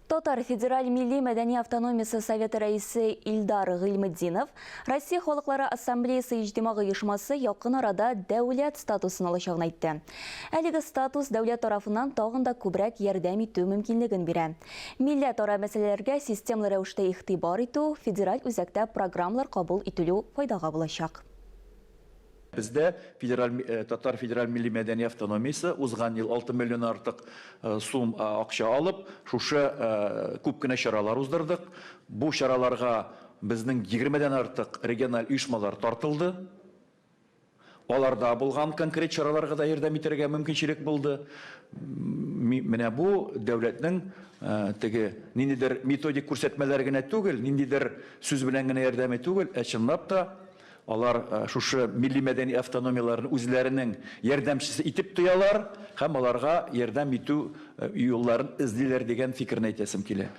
Татар федераль милли мәдәни автономиясе советы рәисе Илдар Гыйльметдинов Россия халыклары ассамблеясы иҗтимагый оешмасы якын арада дәүләт статусын алачагын әйтте. Әлеге статус дәүләт тарафыннан тагын да күбрәк ярдәм итү мөмкинлеген бирә. Милләтара мәсьәләләргә системлы рәвештә игътибар итү, федераль үзәктә программалар кабул ителү файдага булачак. Бездә федераль Татар федераль милли мәдәни автономиясе узган ел 6 миллион артык сум акча алып, шушы күп кенә чаралар уздырдык. Бу чараларга безнең егермедән артык региональ оешмалар тартылды. Аларда булган конкрет чараларга да ярдәм итәргә мөмкинчелек булды. Менә бу дәүләтнең теге ниндидер методик күрсәтмәләр генә түгел, ниндидер сүз белән генә ярдәме түгел, ә чынлап та Алар шушы милли-мәдәни автономияләрне үзләренең ярдәмчесе итеп тоялар һәм аларга ярдәм итү юлларын эзлиләр дигән фикерне әйтәсем килә.